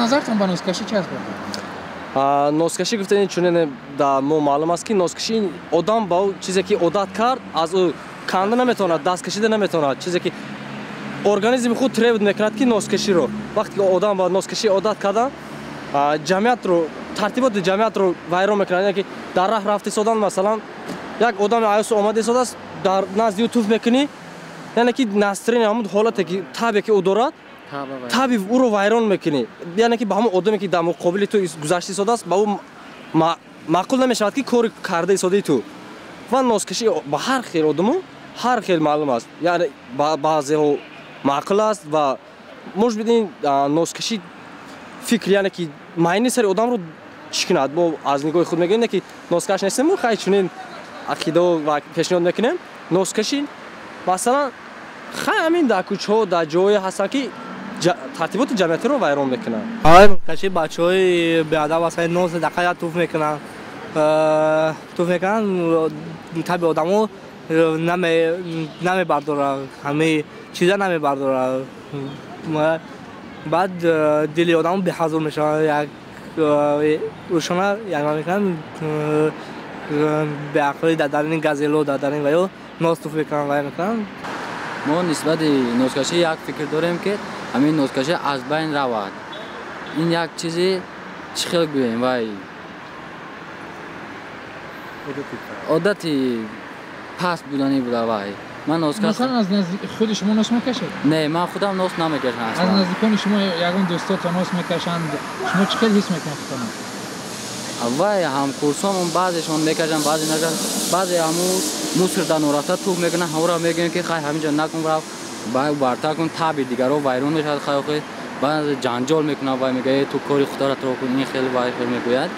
Назартон ба носкашӣ чи аст? Носкашӣ гуфтани чунин да мо маълум аст, ки носкашӣ одам ба ӯ чизе ки одат кард, аз ӯ канда наметавонад, даст кашида наметавонад. Чизе ки организми худ требует мекунад, ки носкаширо. Вақте ки одам ба носкашӣ одат кардан, ҷамъиятро, тартиботи ҷамъиятро вайрон мекунад. Яъне ки дар раҳ рафта истодан, масалан, як одами аюсу омада истодааст, дар назди ӯ туф мекунӣ, яъне ки настроение, ҳамун ҳолате ки табе ки ӯ дорад, таби ӯро вайрон мекунӣ. Яъне ки ба ҳамон одаме ки дар муқобили ту гузашта истодааст, ба ӯ маъқул намешавад, ки кори карда истодаи ту. Ва носкашӣ ба ҳар хел одамо ҳар хел маълум аст, яъне ба баъзеҳо маъқул аст ва может быть ин носкашӣ фикр, яъне ки майни сари одамро чӣ кунад. Мо аз нигоҳи худ мегӯем, не ки носкаш нестем, хай, чунин ақидао ва пешниҳод мекунем. Носкашӣ, масалан, хай, ҳамин дар кӯчаҳо, дар ҷое ҳастанд, ки тартиботи ҷамъиятиро вайрон мекунанд. Каши бачаҳои беадаб ҳастанд, нос дақиқа туф мекунанд, туф мекунанд, таби одамо намебардорад, ҳамаи чиза намебардорад. Баъд дили одамо беҳазур мешавад, як ӯшона ягма мекунанд, беақлӣ дар дарини газело, дар дарини ваё нос туф мекунанд, вай мекунанд. Мо нисбати носкашӣ як фикр дорем, ки ҳамин носкашӣ аз байн равад. Ин як чизи, чӣ хел гӯем, вай одати паст буданӣ буда. Вай ман носкаш Масалан, аз худи шумо нос мекашед? Не, ман худам нос намекашам. Аз наздикони шумо ягон дӯстотон нос мекашанд? Шумо чӣ хел ҳис мекунед худтонро? Вай ҳамкурсом баъзешон мекашанд, баъзе накашанд. Баъзе ҳамун мусор дар норафта туф мекунанд, ҳамонро мегӯем, ки хай, ҳаминҷо накун, рафт бартар кун, таби дигарро вайрон мешавад. Хай, охи баъзе ҷанҷол мекунанд, вай мегӯяд: «Ту кори худро тро кун», ин хел, вай хел мегӯяд.